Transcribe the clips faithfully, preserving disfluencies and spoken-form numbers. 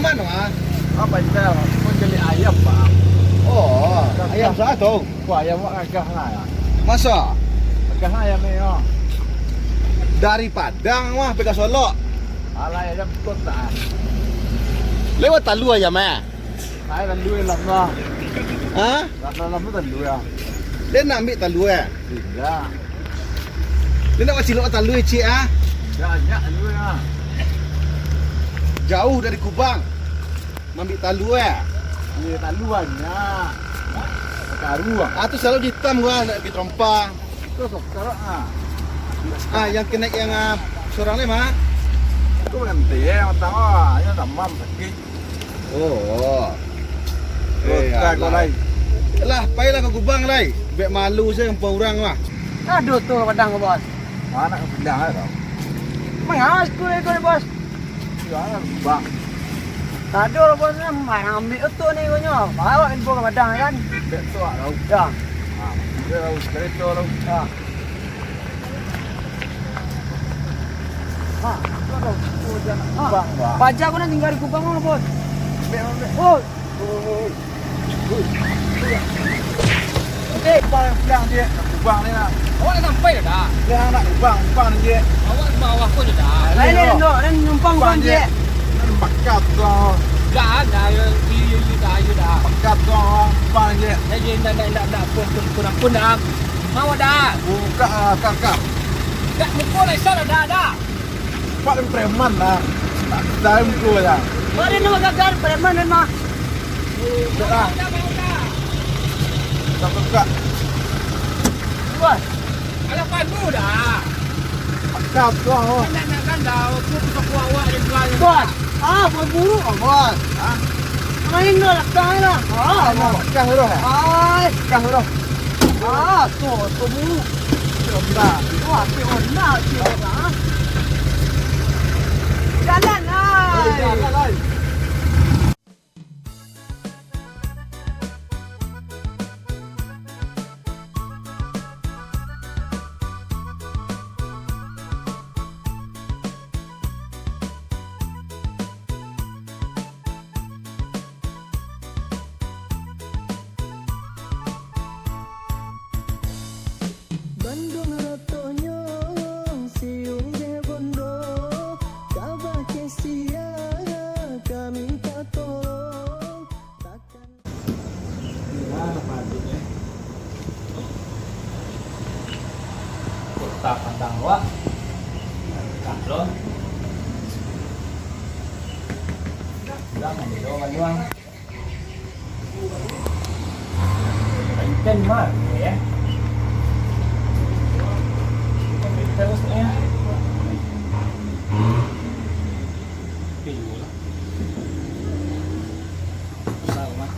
Mano, ah? Apa itu? Kau jadi ayam, Bang. Oh, ayam sa tu? Wah, ayam wak gagah lah, ya. Masa? Gagah lah ayam ni, ya. Dari Padang mah, pai ka Solok. Alah, ayam betul tak? Lewat talua ayam, eh? Saya talua lah, lah. Hah? Rasa lama talua, ya. Dia nak ambil talua, eh? Tidak. Dia nak bacilok talua, cik, ah? Banyak talua, ya. Jauh dari Kubang. Mambik talua, eh? Iya, talua banyak. Karu, ah. Ah, tu selalu di hitam gua, nak pergi terompa. Itu sok-, sok, ah. Ah, yang kena yang, ah, seorang ni, mah? Itu berhenti, ya, yang pertama, ya, tamam, sakit. Oh. Eh, tak, alah. Kau lain. Lah, pailah ka Kubang, lai. Bek malu sajo ngampuang urang, mah. Aduh, tu Padang, Bos. Mana ka Padang, eh, tau? Mangawas tu, eh, kau, Bos. Bang. Tado lah, Bos, kan, barang ambiak oto ni, konyo. Bawa info ka Padang, kan? Betul lah, tau. Ya. Ah, dia tau, cerita tau. Ya. Ah, tu tau. Oh, dia nak Kubang, Bang. Paja aku nak tinggal di Kubang, Bos. Ambiak, ambiak. Oh. Eh, Bang, bilang je, Kubang ni lah. Awak dah sampai dah, dah? Dah nak Kubang, Kubang je. Awak bawah pun dah, dah. Lain, lain, lain, lain, numpang Kubang je. Nak bakar tu. Dah, dah, ya, ya, ya, ya, dah, ya, dah. Bakar tu, Kubang je. Ya, ya, dah, dah, dah, dah, pun, pun, pun, pun, dah. Mau dah. Buka, ah, kar, kar. Dah, mukul lah, Isya dah, dah, dah. Pak, preman lah. Tak tahu muka lah. Kau ni nama gagal preman memang. Dah lah. Tak buka. Bos. Alah, pandu dah. Akal tu lah. Nak, nak, kan dah. Aku tu sapu awak je, tuan. Bos. Ah, berburu, ah, Bos. Hah? Main dah lah, kau lah. Ah, Bos. Kau lah. Ai. Kau lah. Ah, tu, tu buruk. Wah, tu onak, tu onak. Jalan, ai. Jalan, ai. Banduang rotonyo, siung deh bondo, ka bakeh sia, ka minta tolong, takkan. Iko lah paduik, eh. Kota Padang wak. Kaplon. Sudah, sudah, Banduang. Ikan mah, ya. Ikan terus, ya. Tapi dulu lah. Susah, mah.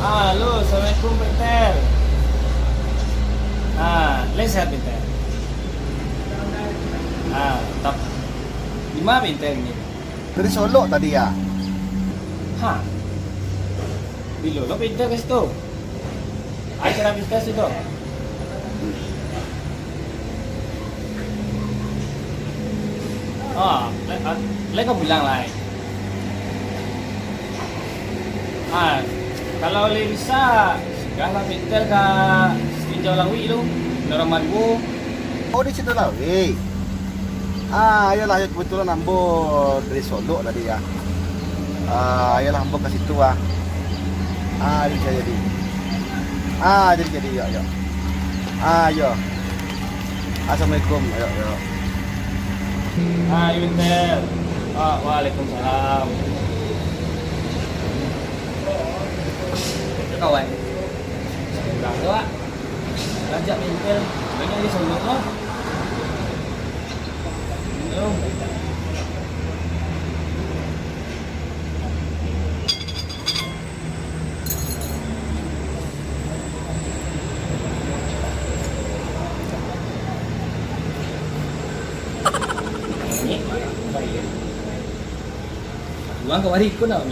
Halo, assalamualaikum, Pak Intel. Ah, lai sehat, Pak Intel? Ah, tap-, di ma Pak Intel kini? Dari Solok tadi, ya. Ha? Bilo lo Pak Intel ka situ? Ai, cara Pak Intel situ. Ah, lai, ah, lai ka pulang lai. Ah, kalau lai bisa, singgahlah Pak Intel ka Sitinjau Lauik tu, Lorong Maduo. Oh, di situ lah, weh. Ah, iyolah, yo, kebetulan ambo dari Solok tadi, ya. Ah, iyolah, ambo ka situ, ah. Ah, jadi, jadi. Ah, jadi, jadi, yo, yo. Ah, yo. Assalamualaikum, yo, yo. Ah, Yuntel. Ah, waalaikumsalam. Kawan. Sudah tu, ah. Rancak Intel, banyak di Solok lah. Yo. Angkau hari ko nak.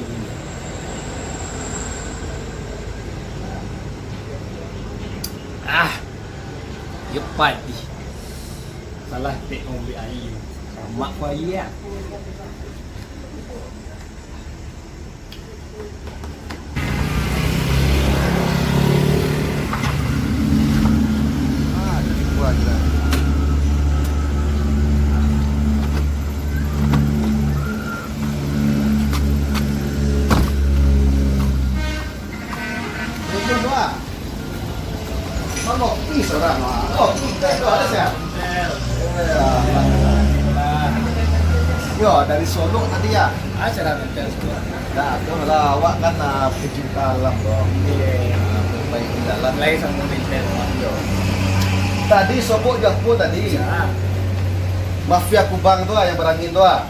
Ah, yo padih. Salah tek ambiak aia. Lamak ko aia. Ah, jadi buah je lah. Betul tu ah. Bang, kopi surang, ah. Kopi teh tu ada siap? Yo, dari Solok tadi ya? Ah, cara nempel semua. Dah, tu lah awak kan, ah, pecinta alam, bro. Iya. Ah, baik di dalam. Mulai sama nempel. Yo. Tadi Solok jo apo tadi? Ya. Mafia Kubang tu lah yang berangin tu lah.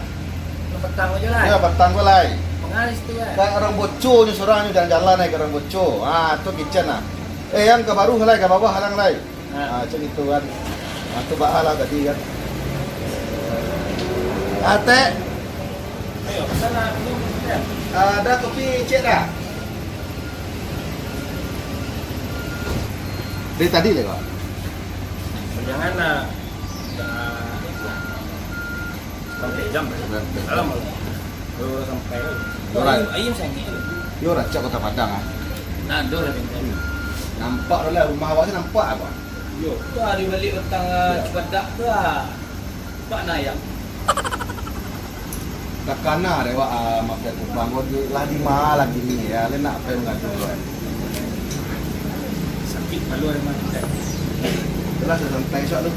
Petang aja lah. Ya, petang tu lah. Pengalis tu kan. Kayak orang boco ni surang ni jalan-jalan aja ke orang boco. Ah, tu kitchen lah. Eh, yang ke baruah lah, ke bawah lah lai. Ha. Ha, cak gitu kan. Ha, tu baa lah tadi kan. Atek. Ayo, pesan lah, minum, ya. Ah, ada kopi cek dah? Dari tadi lah, Pak. Jangan lah. Dah. Sampai jam. Sampai jam. Alam, alam. Baru sampai. Yo, Rai. Ayam, ayam sangit. Yo, rancak Kota Padang, ah. Nah, doh lah, bintang. Nampak tu lah, rumah awak tu nampak apa? Yo, tu hari balik petang, ah, Cibadak tu, ah. Nampak nah ayam. Takana dek awak, ah, Mafia Kupang ko, lah di ma lagi ni, ya, le nak pai mangadu, kan. Sakik palu memang kita. Jelas, santai, esok tu.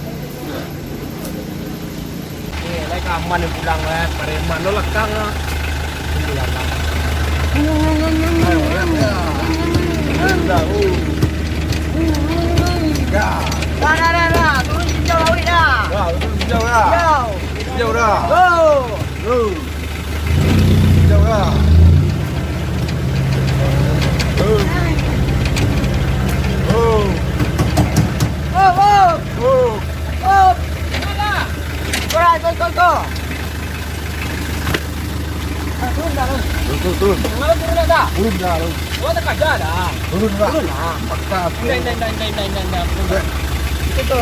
Ni, lai ka aman pulang, eh. Pareman lo lekang, ah. Dah, dah, dah, dah. Turun jinjau lawik dah. Dah, turun jinjau dah. Jinjau. Jinjau dah. Go. Go. Jauh lah. Oh. Oh. Oh, oh. Oh. Oh. Go, go, go, go. Ah, turun dah, turun. Turun, turun, turun. Turun dah, turun. Turun dah, turun. Oh, takaja dah. Turun lah. Turun lah. Paksa. Indak, indak, indak. Indak. Itu tu.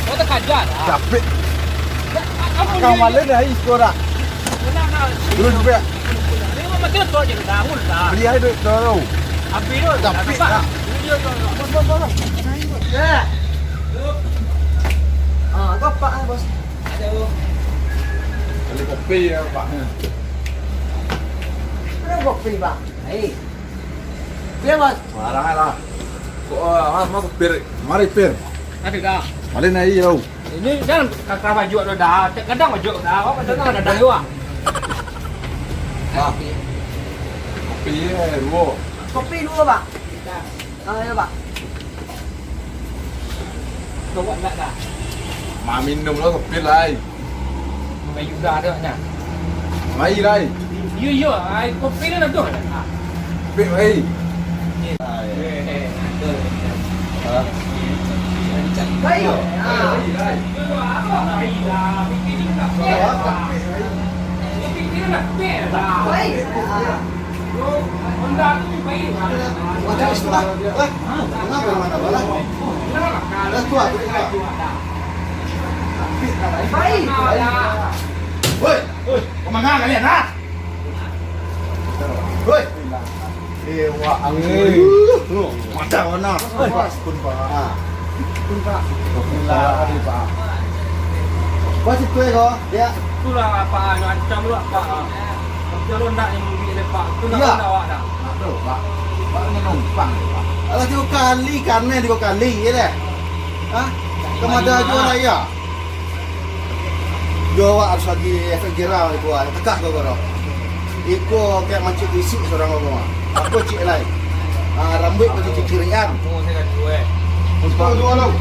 Oh, takaja dah. Capek. Kau malu dah, ih, kau dah. Turun juga. Beli aja duit tu. Habis tu. Capek dah. Bos, bos, bos, bos. Ya. Ah, kau pak, ah, bos. Beli kopi ya, Pak. Ada kopi, Pak. Hei. Iya, Mas. Marah lah. Kok, ah, Mas, Mas, pir. Mari, pir. Ada dah. Mari, naik, yo. Ini kan kakak baju ada dah. Kadang baju dah. Apa kadang ada dah, yo, ah. Ah. Kopi, eh, dua. Kopi dua, Pak. Ah, ya, Pak. Kau buat nak dah? Maminum lo kopi lai. Bayu dah ada nya. Mai lai. Yo, yo, ai kopi ni dah tu. Kopi mai. Eh, eh, eh. Hah? Bayu. Ah. Bayu. Ah. Macam istilah, eh, kenapa yang mana bola? Ada tua tu, tua. Baik. Woi, woi, kau manga kalian, ha? Woi. Dewa, angin. Macam mana? Pun, Pak. Pun, Pak. Bismillah, Pak. Pas itu, ya, kau? Ya. Itulah apa, anu, ancam lu apa? Kerja lu ndak yang mungkin lepak. Itu ndak, iya, ndak awak dah. Aduh, Pak. Pak menumpang, Pak. Alah, tiga kali, karena tiga kali, ya dah. Hah? Kemada aja lah, ya. Yo, awak harus lagi efek jerah itu, ah. Tekak kau, kau. Iko kayak mancik isik surang, kau, kau. Apa cik lai? Ah, rambuik macam cicirian. Skor dua lo.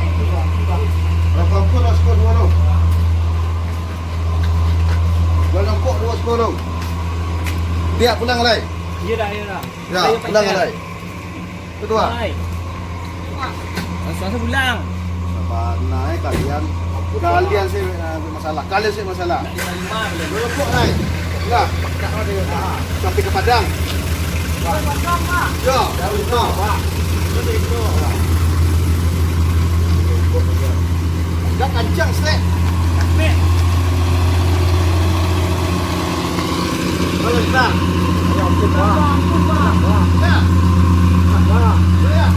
Rokok pun lah skor dua lo. Gua nongkok dua skor lo. Dia pulang lai. Iya dah, iya dah. Ya, pulang lai. Ketua. Hai. Langsung, langsung pulang. Sabar, naik kalian. Kalian sih, eh, masalah. Kalian sih masalah. Nak lima-lima boleh. Rokok naik. Lah, sampai ka Padang. Yo, yo. Dah kancang, Stek. Kalau kita. Ya, ampun, Pak. Ampun, Pak. Ya. Pak. Ya.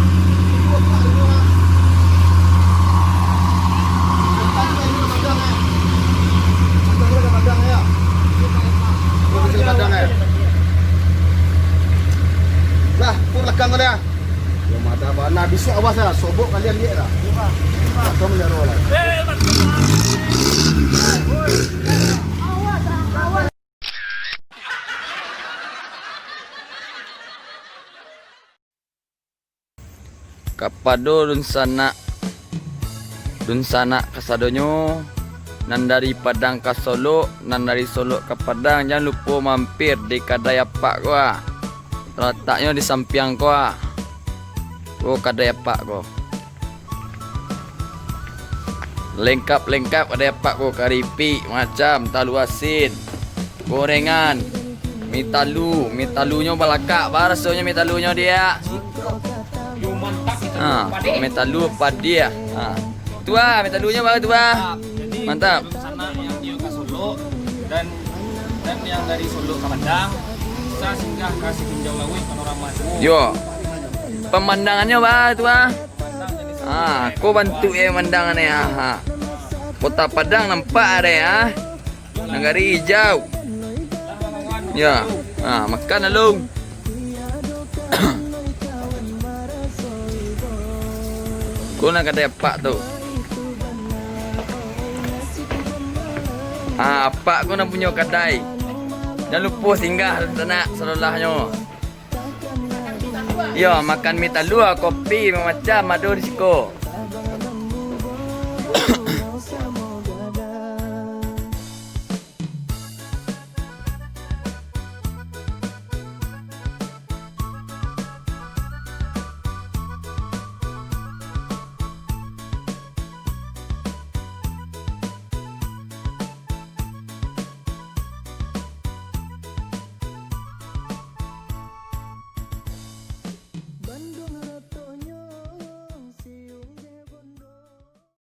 Lah, pun lakang kau dah. Yo, mata bana, bisuak awas lah, sobok kalian liek lah. Atau meliara lah. Kapado dunsanak, dunsanak kasadonyo, nan dari Padang ka Solok, nan dari Solok ka Padang, jan lupo mampir di kadai apak ko, ah. Talataknyo di sampiang ko, ah. Ko kadai apak ko. Lengkap-lengkap kadai apak ko, karipik macam, talua asin, gorengan, mi talua, mi taluanyo balakak, ba rasonyo mi taluanyo, Diak. Ha, mi talua padiah. Ha. Tu ah, mi taluanyo baru tu ah. Mantap. Sanak yang dio ka Solok dan, dan yang dari Solok ka Padang, bisa singgah ka Sitinjau Lauik Panorama tu. Yo. Pamandangannyo baru tu ah. Ha, ko bantuak e mandangan e, ha, ha. Kota Padang nampak ado, ha. Nagari Hijau. Yo, ha, makan alun. Ko nan kadai apak tu. Ha, apak ko nan punyo kadai. Jan lupo singgah sanak salolahnyo. Yo, makan mi talua, kopi, macam ado di siko.